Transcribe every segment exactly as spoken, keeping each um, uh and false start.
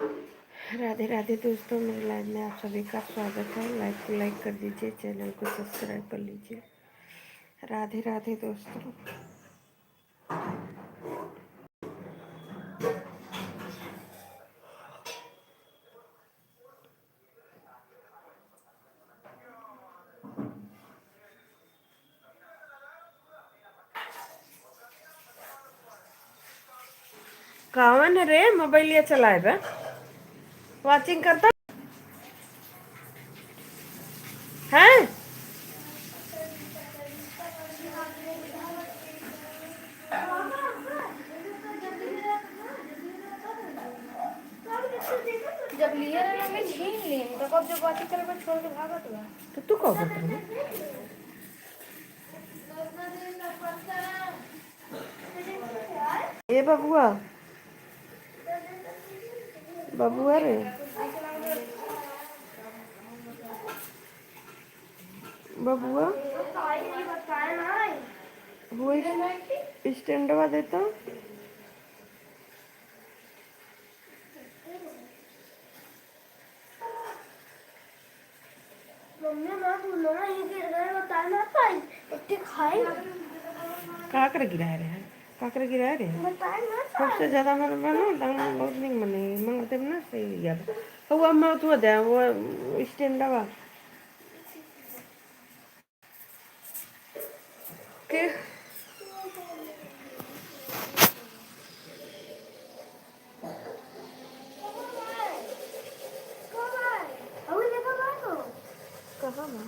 राधे राधे दोस्तों, मेरे लाइव में आप सभी का स्वागत है। लाइव को लाइक कर दीजिए, चैनल को सब्सक्राइब कर लीजिए। राधे राधे दोस्तों। कौन रे मोबाइलिया चलाए बा? वॉचिंग करता है? जब लिए रहे, मैं छीन ली, तो कब जब बातें करे, मैं छोड़ के भागत बा। तो तू का करत रही? ए बबुआ, बबुआ रे, बबुआ, वो स्टैंडवा देता। मम्मी, मैं फूलवा ही गिर गए, बता ना पाई, इतने खाई। काकर गिराए रहे हैं? काकर गिराए रहे हैं? बता ना पाई। सबसे ज्यादा मन बनो, दाम बहुत नहीं मने, मंगते ना सही यार। वो अब मैं तू दे, वो स्टैंडवा। के? कहाँ बा?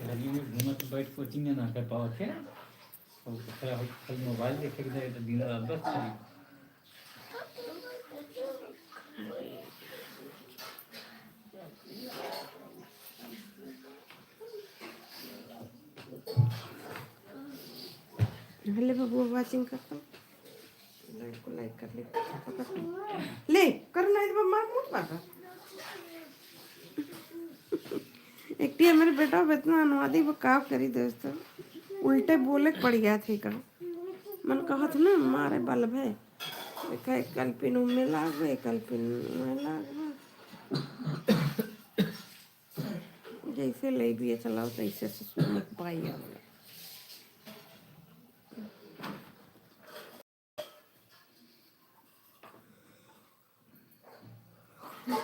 गली में घूमत बैठ कोचिंग ना कर पावत है। और ओकरा खाली मोबाइल देखे के जाए तो दिन रात बस खाली। हेले बबुआ, वॉचिंग करता। लाइक को लाइक कर ले। ले, कर नहीं तो मार मुंह मार। एक टी हमारे बेटा इतना अनुवादी वो का करी दोस्तों, उल्टे बोले के पड़ गया थे का। मन कहत ना मारे बल भे। देखा, एक कलपिन उमे लाग गए, एक कलपिन उमे लाग गए। जैसे ले भी चलाओ तैसे ससुर मुख पाई आवला।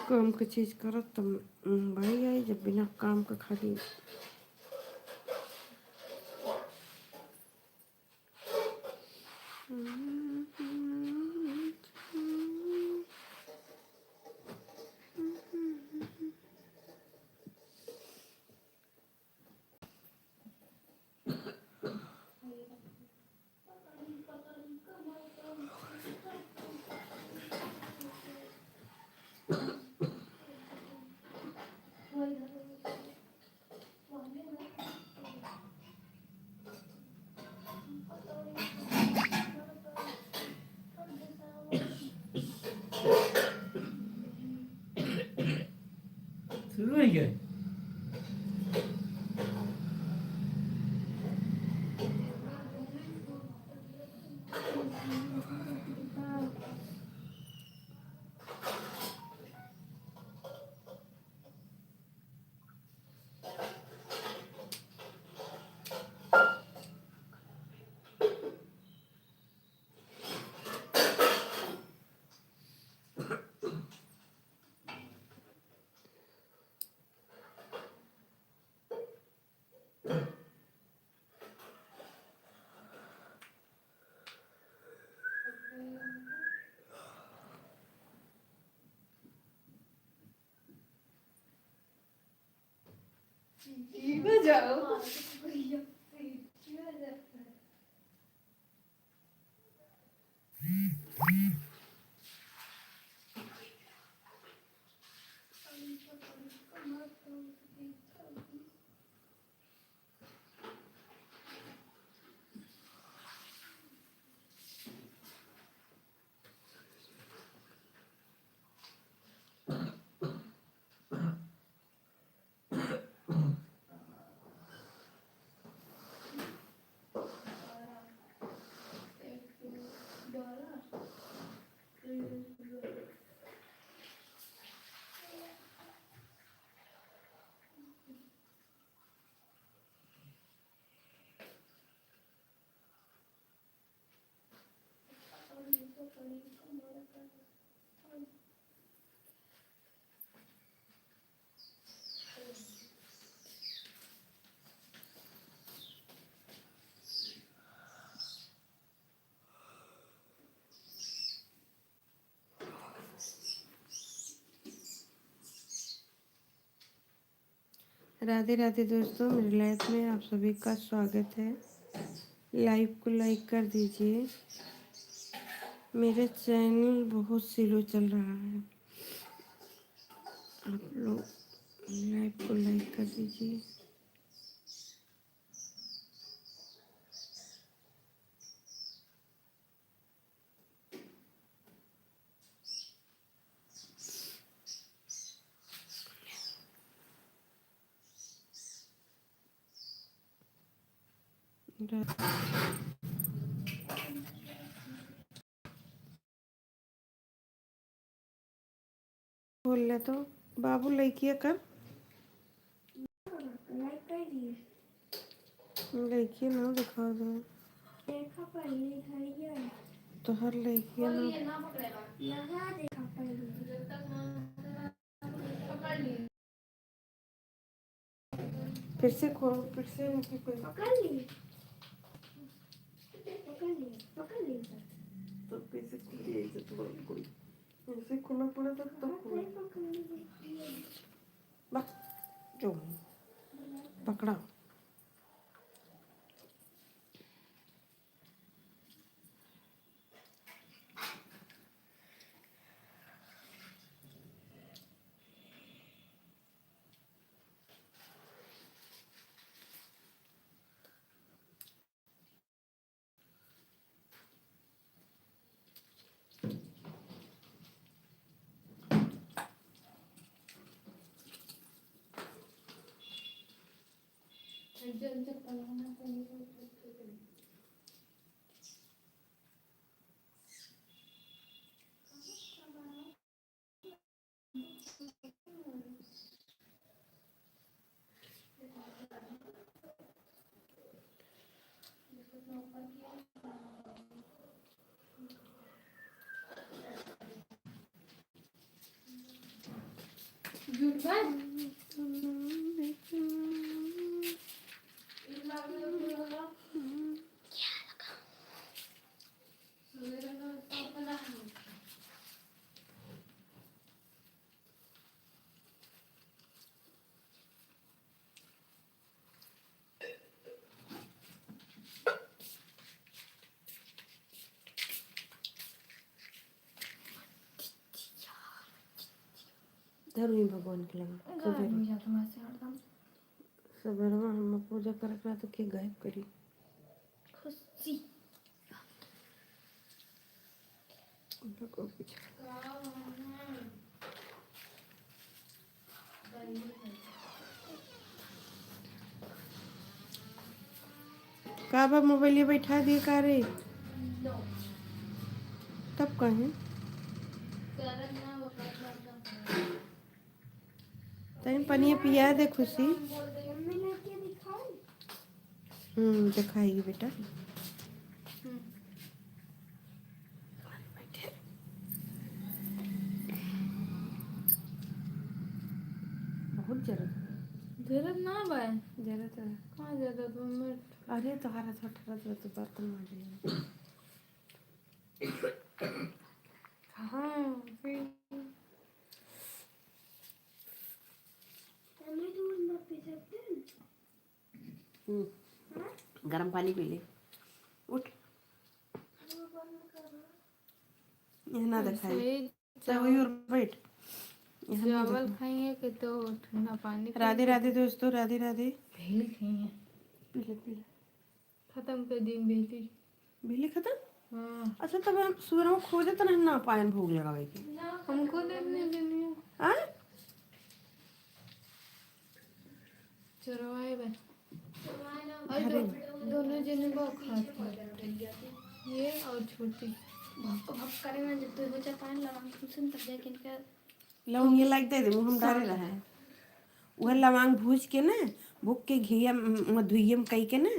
काम के चीज करत त भाई आई, जब बिना काम के खाली ठीक है। राधे राधे दोस्तों, मेरे लाइव में आप सभी का स्वागत है। लाइव को लाइक कर दीजिए। मेरा चैनल बहुत स्लो चल रहा है, आप लोग लाइव को लाइक कर दीजिए। बोल ले तो, बाबू लइकिया कर। लइकिया ना दिखा दो। देखा पहले भैया। तोहर लइकिया ना। यहाँ देखा पहले। फिर से खोल, फिर से उनकी कोई पकड़ ली। पकड़ ली, पकड़ ली सर। तो कैसे खुली ऐसे तुम्हारी कोई? ऐसे खुला पड़ा था तब खुली। पकड़ ली। बस, जो पकड़ा। धर्मी भगवान के लगे। गायब हो जाता मैं से हरदम। सबेरवा हम पूजा करत रहा तो के गायब करी? खुशी। उनको कुछ। का बा, मोबाइल ये बैठा दिए का रे? तब कहें। तनी पनिया पिया दे खुशी। हम्म, दिखाई बेटा। बहुत जरूरत। जरूरत ना बा। जरूरत है। कहाँ जरूरत बा? मैं अरे, तोहरा तो ठहरत रह, तो बर्तन मांज लिया। हाँ, फिर। हम्म, गरम पानी पी ले। उठ। ये ना दिखाई। सही। तो वही और बैठ। ये ना चावल दिखाई। खाएंगे कि तो ठंडा पानी राधे पिएंगे? राधे दोस्तों, राधे राधे। भेली खाएंगे। पी ले, पी ले। खत्म कर दिन भेली। भेली खत्म? हाँ। अच्छा, तब हम सुबह में खोजे तो नहीं ना पाएन भोग लगावे के। हमको दे दे दुनिया। हाँ? चोरवाए बा। और अरे। दो-, दोनों जने को खाती है। ये और छोटी। भक भक करे ना, जब तो हो जाता है लड़ाई, तुमसे तब जाके इनका लौंग ये लाग दे दे, मुँह में डारे रहा है। उहे लवांग भूज के ना, बुक के घिया म-, मधुइये में कई के ना,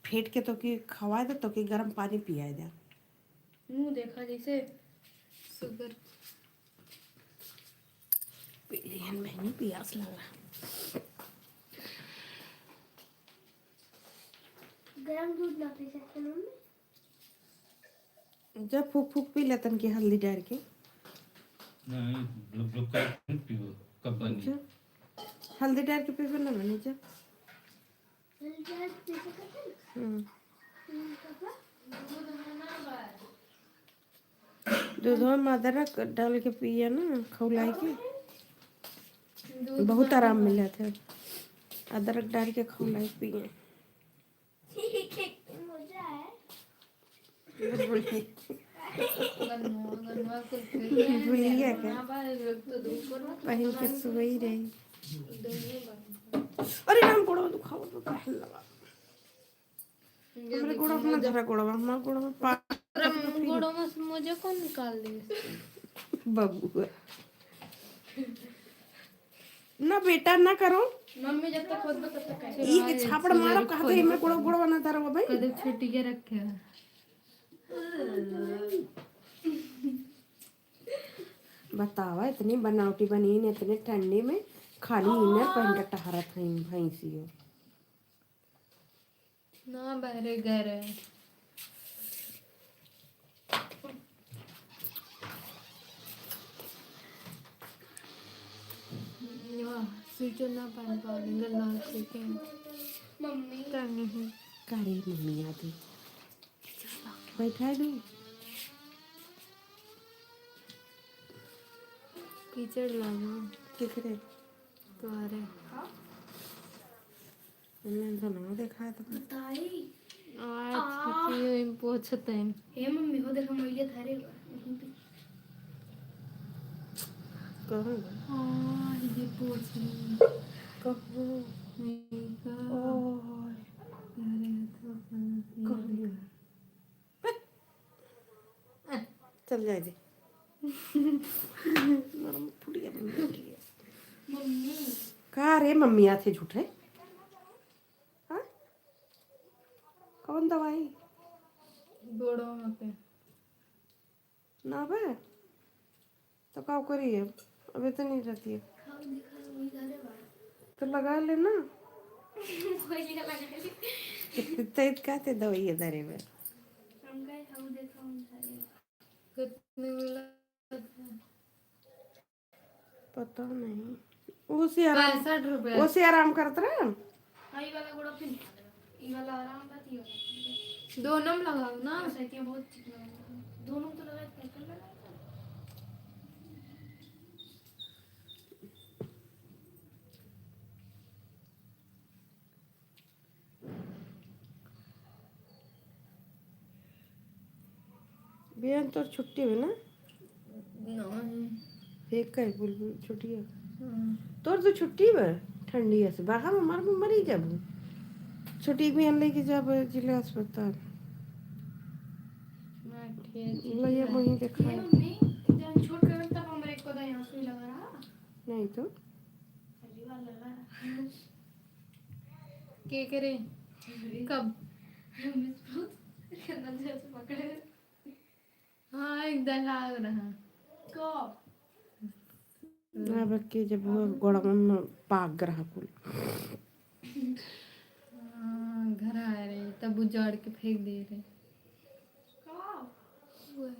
फेंट के तोके खवाए दे, तोके गरम पानी पियाए दे। मुँह देखा जैसे शुगर। पी लिहन बहनी, पियास लगा। गरम दूध ना पी सकते मम्मी? जा फूक फूक पी ले तनकी हल्दी डार के। नहीं, ब्लुक ब्लुक करके पीबो, कब बनी? अच्छा। हल्दी डार के पीबो ना बनी जा। हल्दी डार के पी सकते हैं? हम्म। हम्म, पापा? दूध में अदरक डाल के पिए ना, खौलाई के। दूध बहुत आराम मिलत है। अदरक डाल के खौलाई के पिए। मजा है। भूलिया का? पहन के सोई रही। अरे राम, गोड़वा दुखावत बा, काहे लगा? हमरे गोड़वा अपना धरा गोड़वा, हमार गोड़वा पा-, गोड़वा से मोजा कौन निकाल दे? बबुआ। ना बेटा, ना करो। मम्मी जब तक खोदबे तब तक करे। ई के छापड़ मारब, कहते हैं, मैं गोड़वा, गोड़वा ना धरब भाई। कदे छुट्टी के रखे। बतावा, इतनी बनावटी बनी ने, इतने ठंडी में खाली इनर पहन के टहरत हैं भैंसियो। ना बहरे घर है। वाह, स्वेटर ना पहन पाओ, गला से के। मम्मी। का नहीं? का रे मम्मी आती? बैठा दू। कीचड़ लागो। केकरे? तोहरे। इन्हें तो ना देखा था। बताई। आज आ। छुट्टी हुई, पोछत हैं। हे मम्मी, हो देखो, मैया थारे बा। यहीं पे। कहाँ बा? हाँ, ये पोछ रही। कहाँ? यहीं का। ओए। अरे, तो कहाँ? कहाँ? चल जाए दे। नरम फुटिया बन गई है। मम्मी। का रे मम्मी आथे झूठे? हाँ? कौन दवाई? गोड़वा में पे। ना बे? तो का करी अब? अब इतनी रहती है। खाओ, दिखाओ, वही घरे बा। तो लगा ले ना। वही लगा ले। तो इत का ते दवाई है धरे में। हम कहे, खाओ, देखो, हम घरे बा। कितने मिला? पता नहीं। वो से आराम, पैंसठ रुपया। वो से आराम करत रहे। हाँ, ई वाला गोड़ा फिर, ई वाला आराम रहती है। दोनों में लगाओ ना। बस, इतनी बहुत चिकना है। दोनों तो लगा, पैंसठ लगा। बिहान तोर छुट्टी बा ना? नहीं। हे कहे बुलबुल छुट्टी है? हाँ। तोर तो छुट्टी बा, ठंडी है से। बाहर में मर, मरी जाबू। छोटी एक बहन लेके जाबे जिला अस्पताल। मैं ठीक है, ठीक भैया है। वहीं देखा ये है। मम्मी, जब छोट रहन तब हमरे एको दाई आंसू लगा रहा। नहीं तो। पहली बार लगा रहा। के करे? अरे। कब? मिस बहुत नजर से पकड़े। हाँ, एक दाई लाग रहा। कब? अब के जब वो गोड़वा में पाक रहा कुल। हाँ, घर आए रहे, तब उजाड़ के फेंक दे रहे। का? वो है,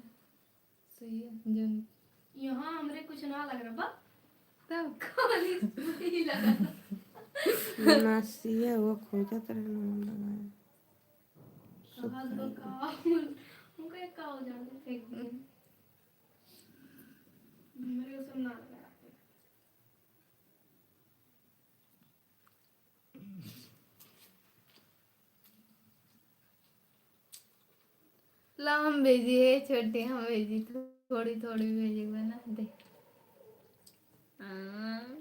सही है, जन। यहाँ हमरे कुछ ना लग रहा बा। तब? खाली सुई लगा। नसिया वो खोजत रहे, ना लगा। कहाँ तो का? हमको एक का उजाड़ के फेंक दिए। मेरे को सब ना लगा। ला हम भेजी है छोटे, हम भेजी थोड़ी थोड़ी भेजी बना दे। हाँ।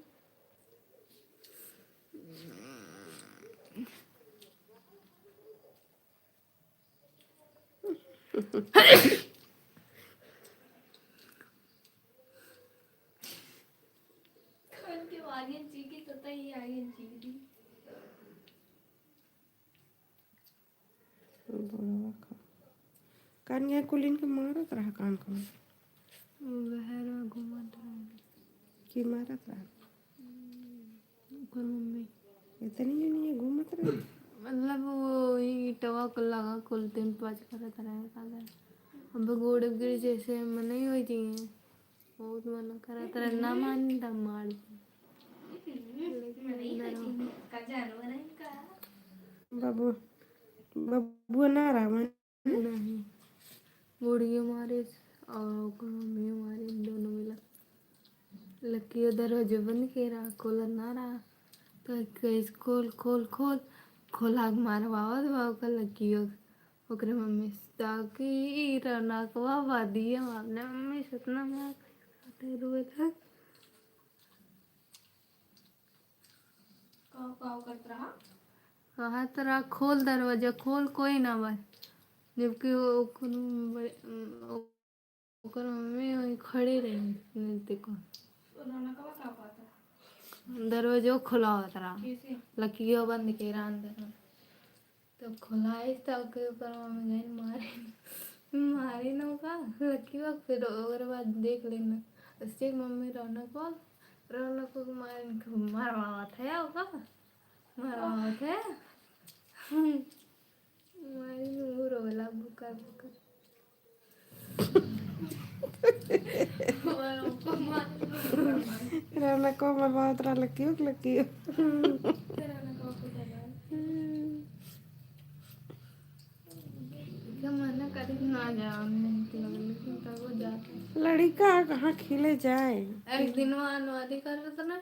कौन के वालियन चीखी तो तई आइयन चीखी। बुढ़वा का। कान के कुलिन के मारत रहा कान को। वो बहरवा घूमत रहा। की मारत रहा? ओकर मम्मी। इतनी जनी ये घूमत रहे? मतलब वो ईटवा को लगा कुल दिन पाँच करत रहे काले। अब गोड़ गिर जैसे मनई हो जी। बहुत मन करत रहे, ना मानी त मार दी। लेकिन नहीं, लेकिन का जानवर है का? बाबू, बाबू ना रहा मन। नहीं, बुढ़ियो मारे और ओकर मम्मियो मारे, दोनों मिला। लकियो दरवाजे बंद के रहा, खोलत ना रहा। तो कहिस, "खोल, खोल, खोल।" खोला के मारवावत बा ओकर लकियो, ओकरे मम्मी से, ताकि ई रौनकवा बा दिया अपने मम्मी से इतना मार खाते रोए था। काव, काव करत रहा? कहत रहा, "खोल दरवाजा, खोल, कोई ना बा।" जबकि वो, ओकर बड़े, ओकर मम्मी वहीं खड़ी रही, नहीं देखो। तो रौनकवा का कहत रहा? दरवाजो खुलावत रहा। कैसे? लकियो बंद के रहा अंदर में। तो खुलाइस तो ओके ऊपर मम्मी गई मारे। मारे न ओका, लकियो, फिर ओकरे बाद देख लेना। उससे मम्मी रौनक को, रौनक को मारे, मरवावत है ओका। मरवावत है। मारी न वो रोवेला भूकर भूकर। रौनक को मरवावत रहा, लकियो, लकियो। हम्म। मना करे ना जाओ, नहीं तो लगे, लेकिन तब वो जाते। लड़िका कहाँ खेले जाए? एक दिन वो अनवादी करत ना,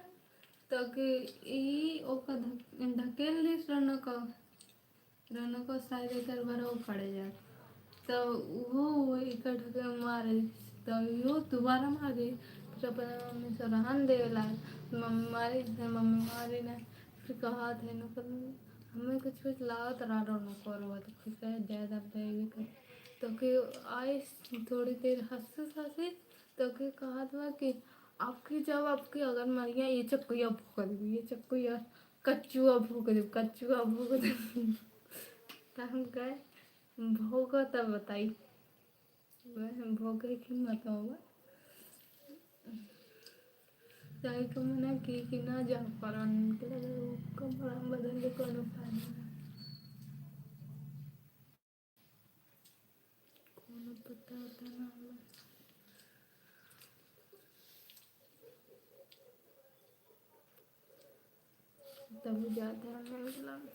तो कि ई ओकर धक-, ढकेल दिस रौनक को। रौनक को शायद एकर बरवा पड़े जात। तो वो, वो एकर ढकेल मारे, तो यो दोबारा मार दे। फिर अपने मम्मी से रहन देवे लाग। मम्मी मारी, फिर मम्मी मारी ना। फिर कहा थे न कर, हमें कुछ कुछ लागत रहा रौनक को, और वो तो खुश है, ज्यादा बेबी कर। तो कि आई थोड़ी देर हंसी हंसी, तो कि कहत बा कि आपकी जब आपकी अगर मरिया ये चक्कुया फूक देबी, ये चक्कुया कच्चुआ फूक देबी, कच्चुआ फूक देबी। तो हम कहे, "भोगा तब बताई।" वह हम भोगे की मत होगा। ताई को मना की कि ना जा पर उनके लगे वो कपड़ा बदल के कोनो फायदा ना। कोनो पता होता ना हमें। तब जाते हैं, मतलब।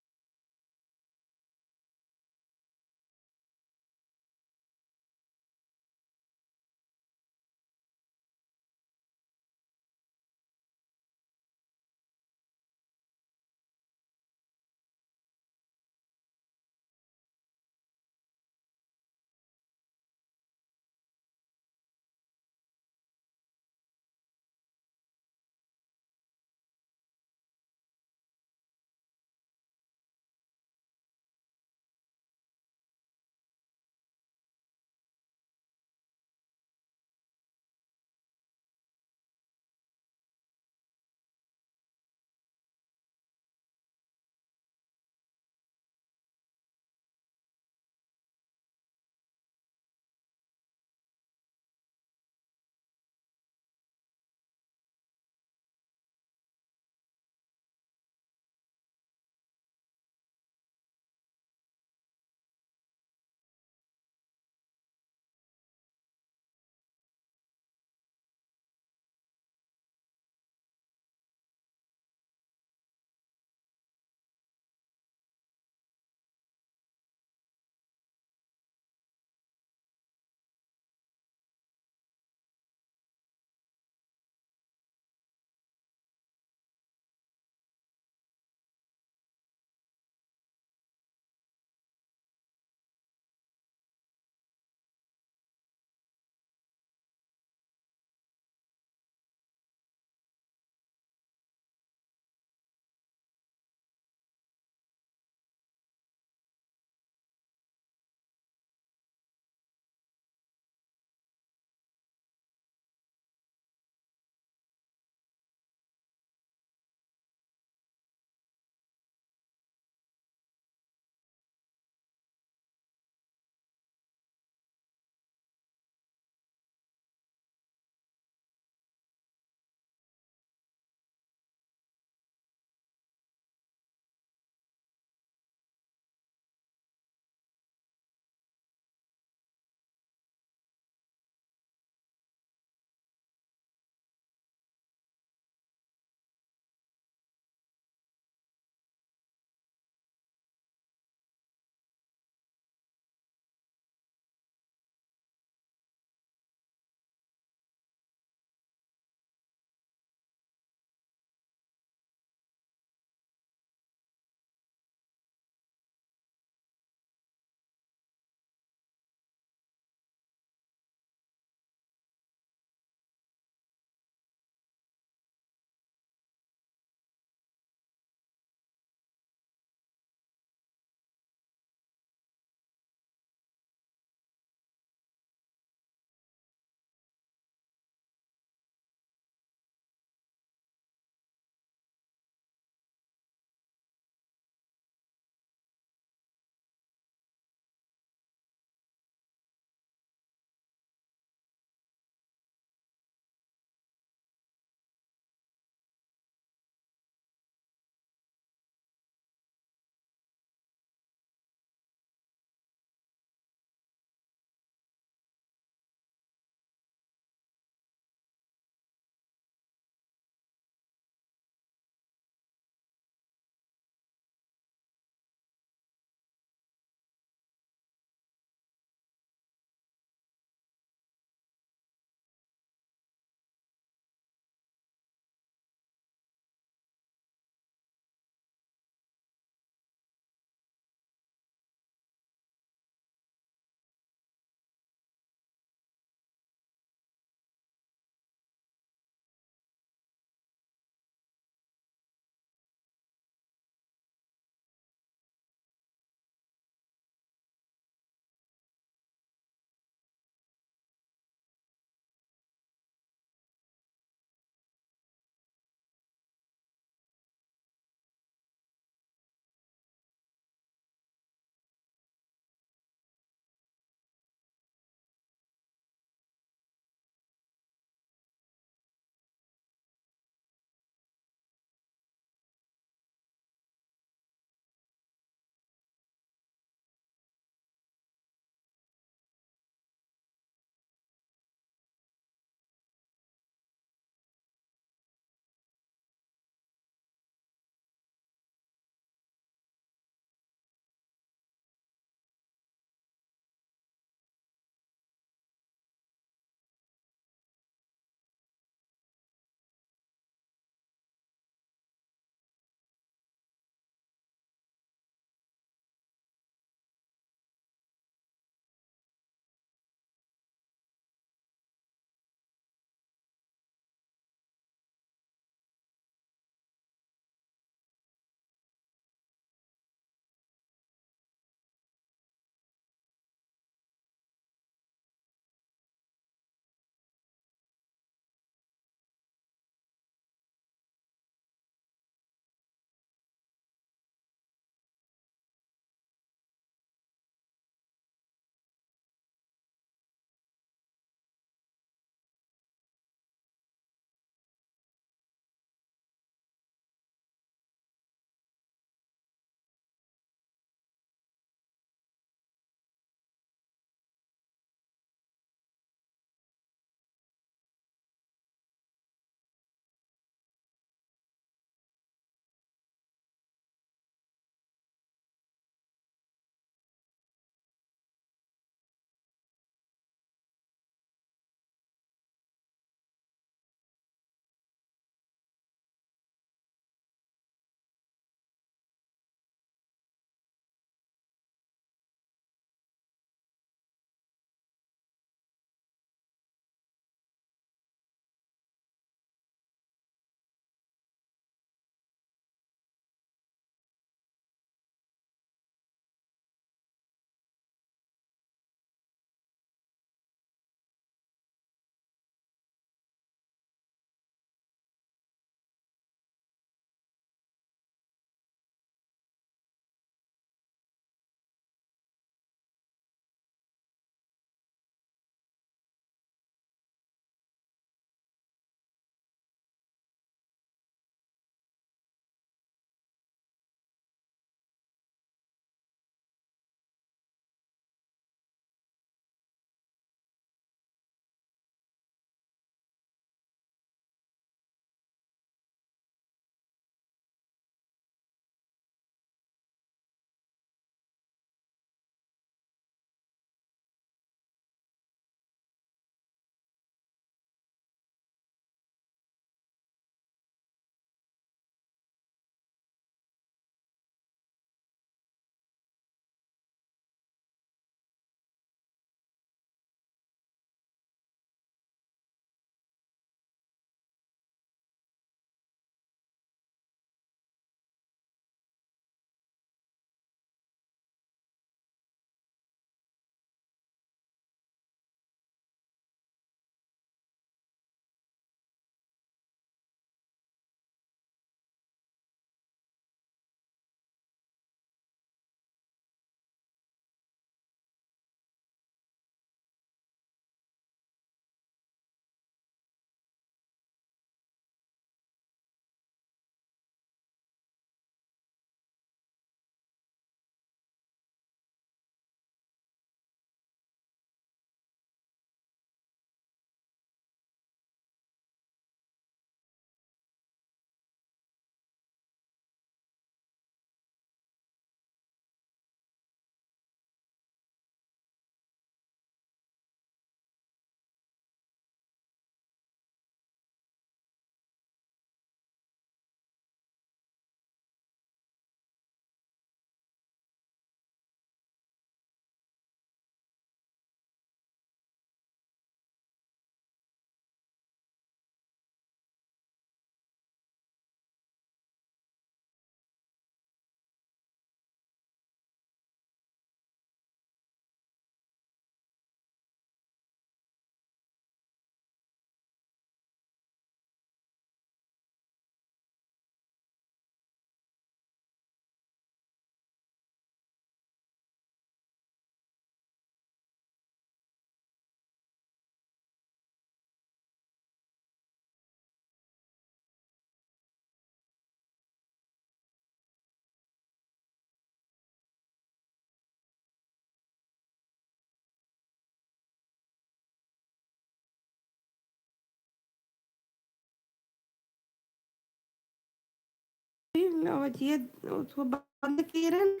आवाज ये उसको बंद किए रहे,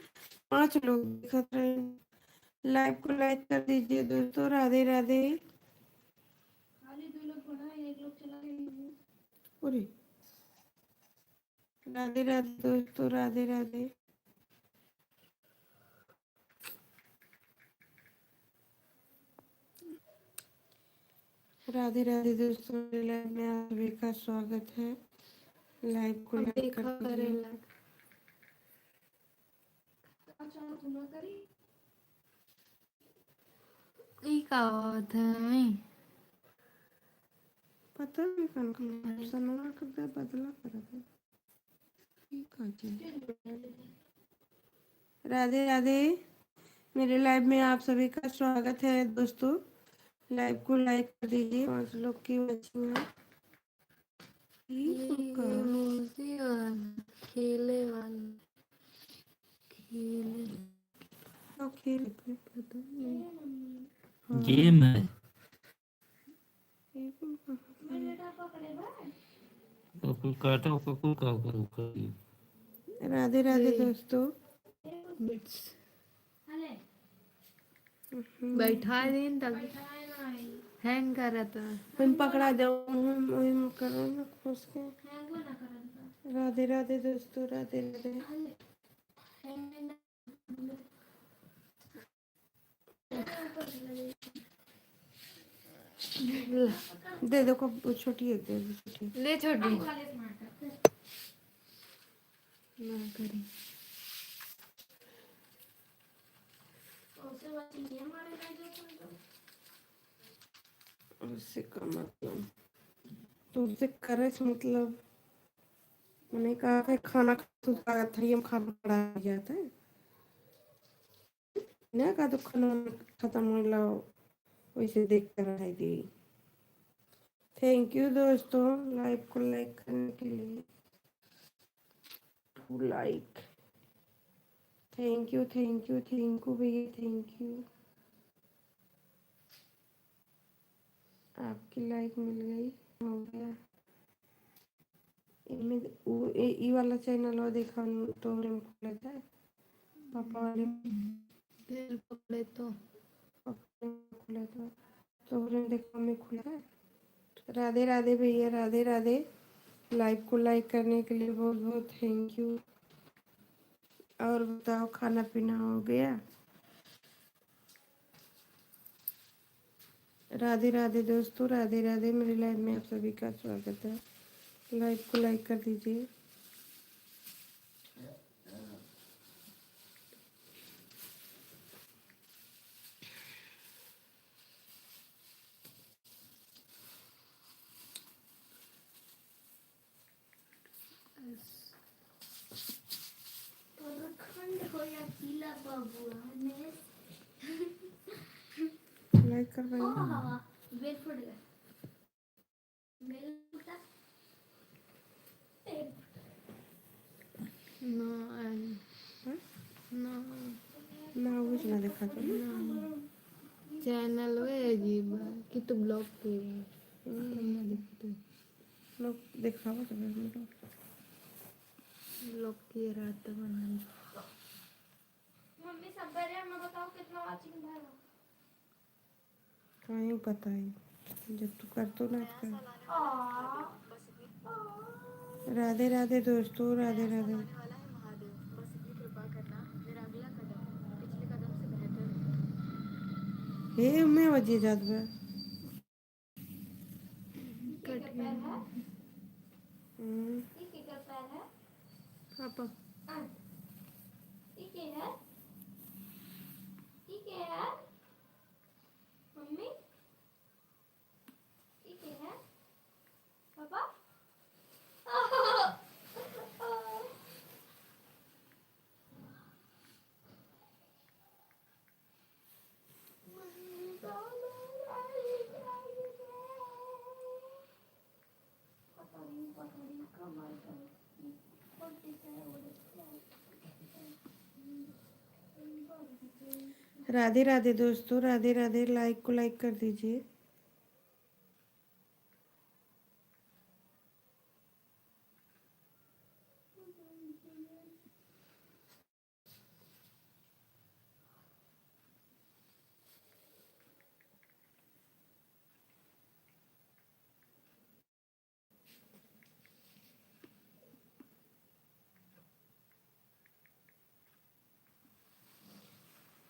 पाँच लोग देखत रहे। Live को like कर दीजिए दोस्तों। राधे राधे। अरे, राधे राधे दोस्तों, राधे राधे। राधे राधे दोस्तों, मेरे live में आप सभी का स्वागत है। Live को अब like देखा कर दीजिए। करेला। ई का होत है? पता नहीं कौन कौन option वाला कर दे, बदला कर दे। ई का चीज? राधे राधे, मेरे live में आप सभी का स्वागत है दोस्तों। Live को like कर दीजिए। पाँच लोग की watching है। ई ये का? मूर्ति वाला, खेले वाला, खेले। तो खेल के पता नहीं। हाँ। Game है। ये कौन कहाँ का? कुकुर काटा, कुकुर का, कुकुर का। राधे राधे ये। दोस्तों। Bits। हम्म। बैठा दिन तक hang करत बा। हम पकड़ा दे, हम, हम करो ना खोस के। राधे राधे दोस्तों, राधे राधे। दे दो, को छोटी है, दे दो छोटी। ले छोटी। ना करी। उससे का मतलब? तो उससे करे से मतलब, मैंने कहा कि खाना खा, तू का थरिया में खाना खड़ा हो जाता है ना, का तो खाना खत्म होला, वैसे देखते रह गई। Thank you दोस्तों, live को like करने के लिए। Two like। Thank you, thank you, thank you भैया, thank you। आपकी like मिल गई, हो गया। इनमें उ-, ए-, ई वाला channel वो देखा, तोहरे में खुलत है, पापा वाले में। दिल पकड़े तो। पापा वाले में खुलत है, तोहरे में देखा में खुलत है। राधे राधे भैया, राधे राधे। Live को like करने के लिए बहुत बहुत thank you। और बताओ, खाना पीना हो गया? राधे राधे दोस्तों, राधे राधे। मेरे live में आप सभी का स्वागत है। Live को like कर दीजिए। प्रखंड हो या जिला बबुआ में। Like कर भाई। ओ हवा, बेल फुट गया। बेल फुटा। ना आई। हाँ? ना। ना, वो ना देखा तो। ना। Channel वे अजीब बा, कि तो block के बा। हम्म। ना देखते। लोग देखावा तो फिर मतलब। Block के रात बनल। मम्मी, सब बेरे हमें बताओ कितना watching भरा। काहे बताई, जब तू करतो ना कर। राधे राधे दोस्तों, राधे राधे। हे, मैं बजे जात बा। कट गया। हम्म। पापा। मम्मी, ये क्या है? पापा? राधे राधे दोस्तों, राधे राधे। Like को like कर दीजिए।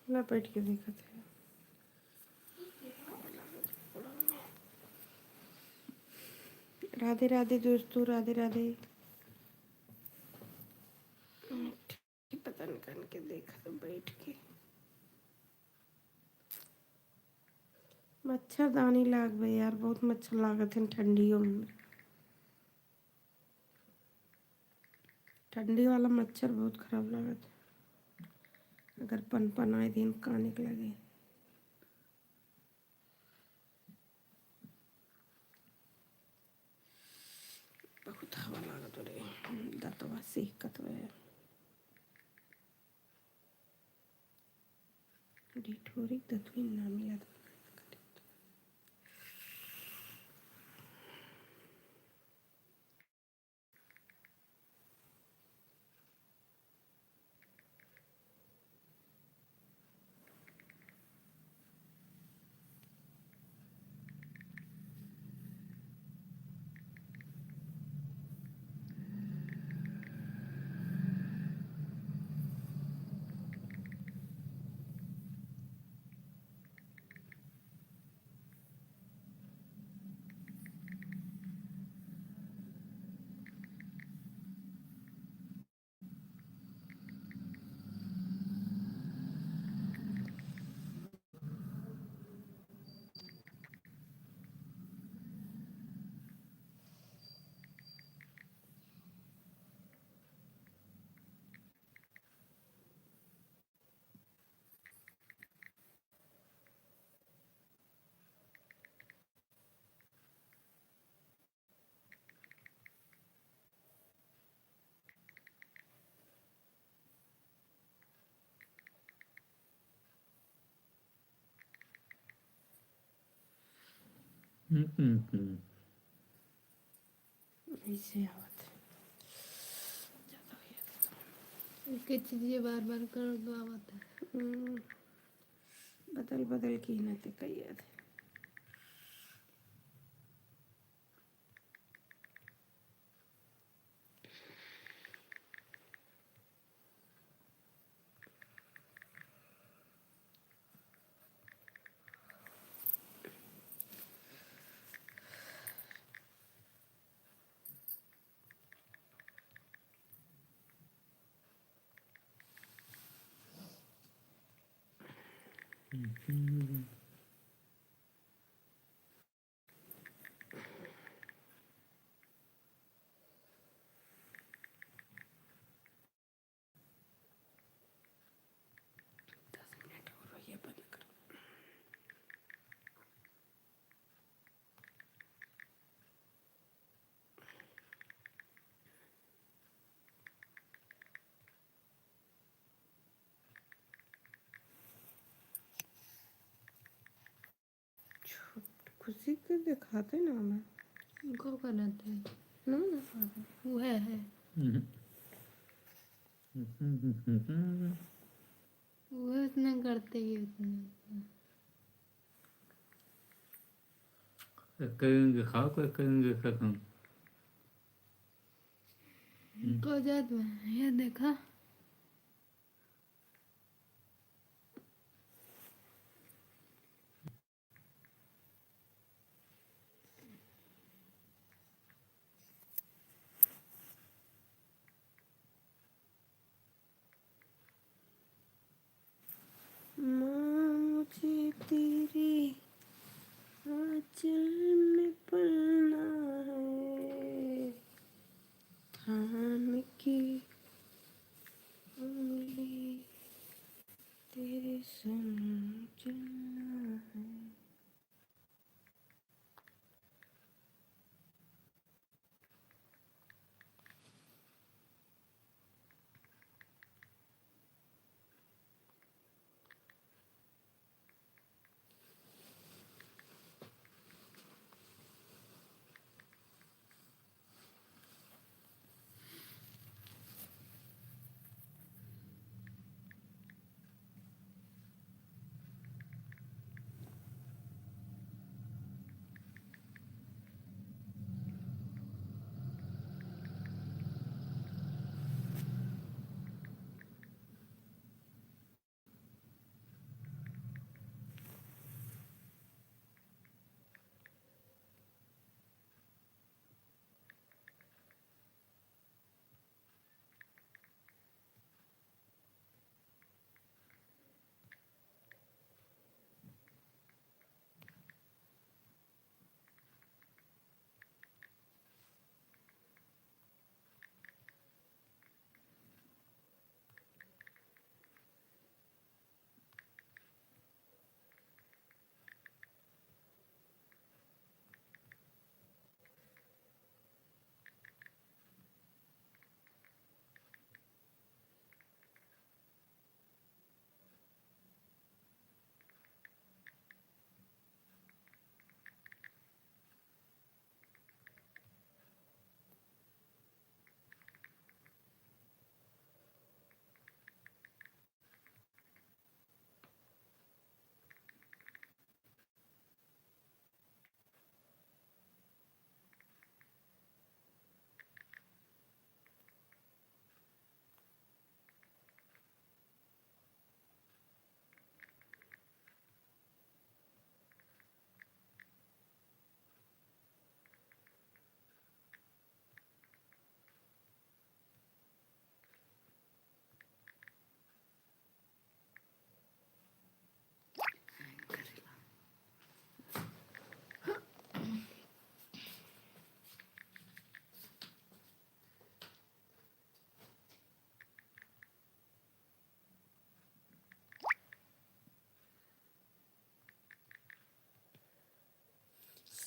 ला बैठ के देखत है। राधे राधे दोस्तों, राधे राधे। पता नहीं कन के देखत बैठ के। मच्छरदानी लाग बे यार, बहुत मच्छर लागत है ठंडियों में। ठंडी वाला मच्छर बहुत खराब लागत है, अगर पनपनाए दिन काने के लगे। बहुत हवा लागत रे, दतवा सिहकत बे। डिठोरी दतुइन ना मिलत। हम्म, हम्म, हम्म। ऐसे आवत है। ज्यादा हो गया तो। एक ही चीज ये बार बार कर दो आवत है। हम्म। बदल बदल के ही ना ते कही याद है। दस मिनट और हो गया, बंद करो। छोट खुशी के दिखाते ना हमें। उनको करते हैं। ना दिखाते। वो है, है। हम्म। वो इतना करते ही उतना। एक करेंगे खाओ, कोई करेंगे खत्म। इनको जात में, ये देखा। माँ, मुझे तेरे आँचल में पलना है, थाम के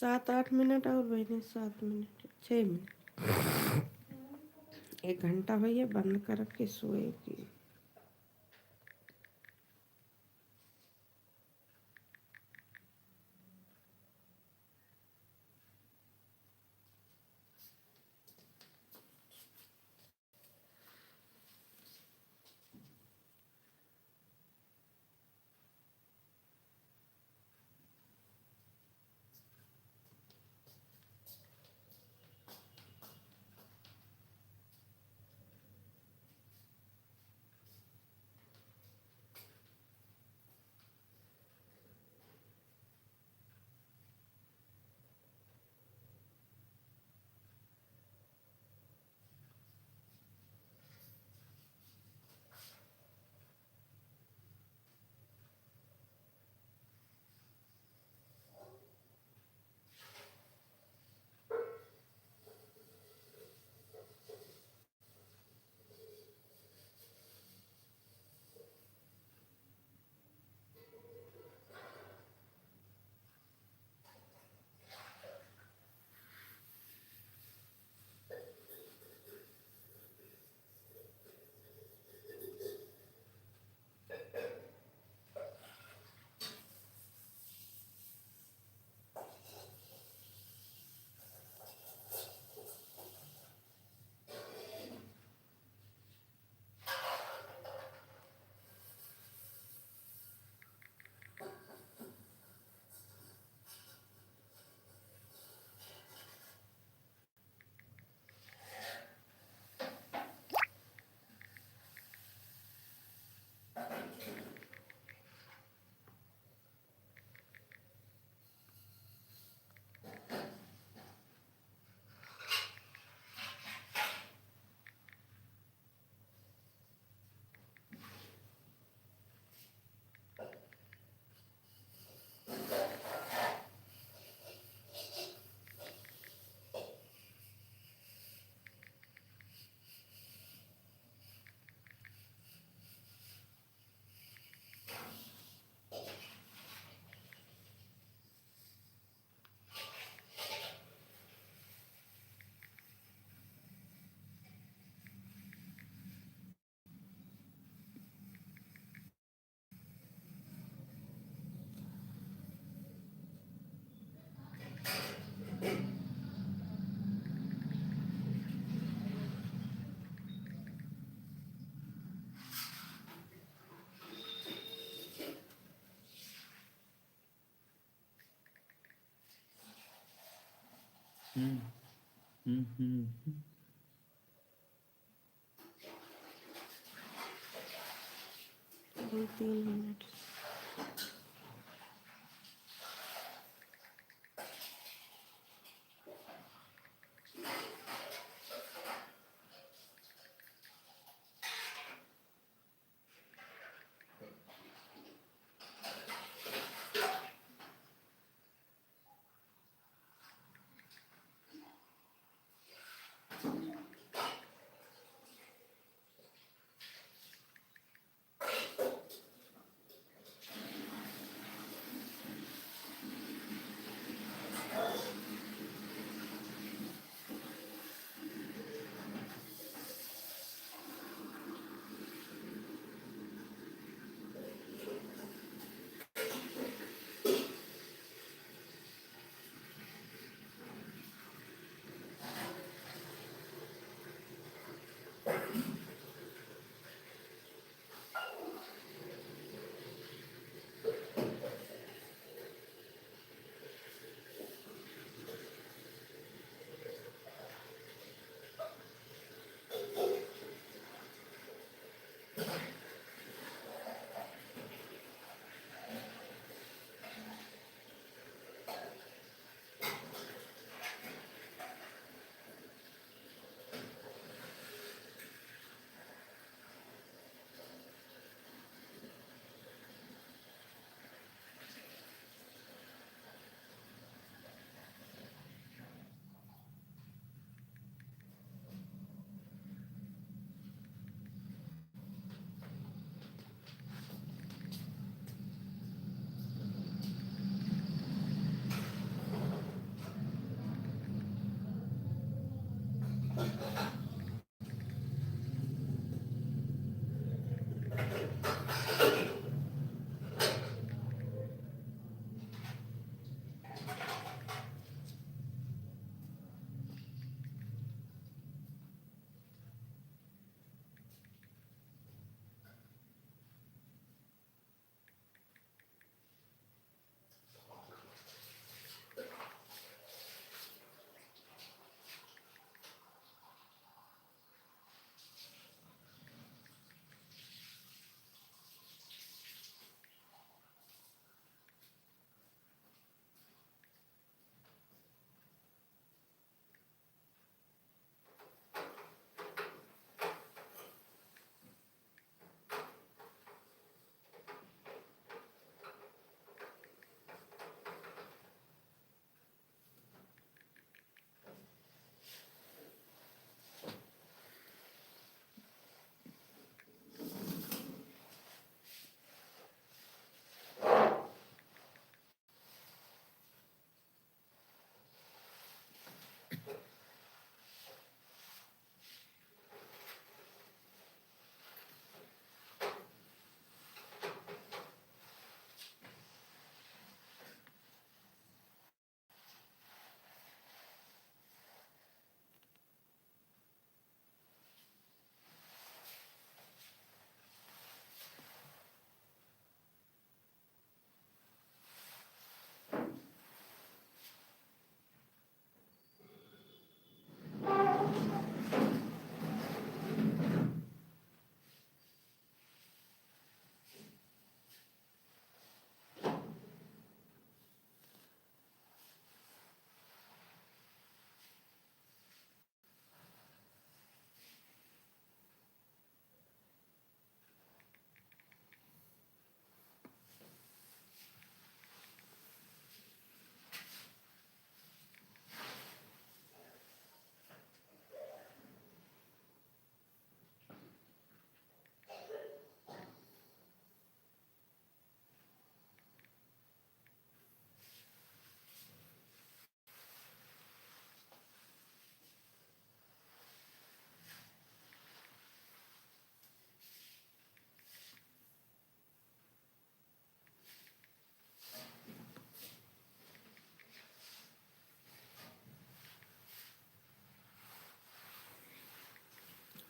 सात आठ मिनट और बहिनी, सात मिनट, छः मिनट। एक घंटा होइए बंद करके सोए की। हम्म, हम्म, हम्म, हम्म। अभी तीन मिनट।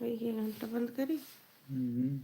वही के घंटा बंद करी। हम्म।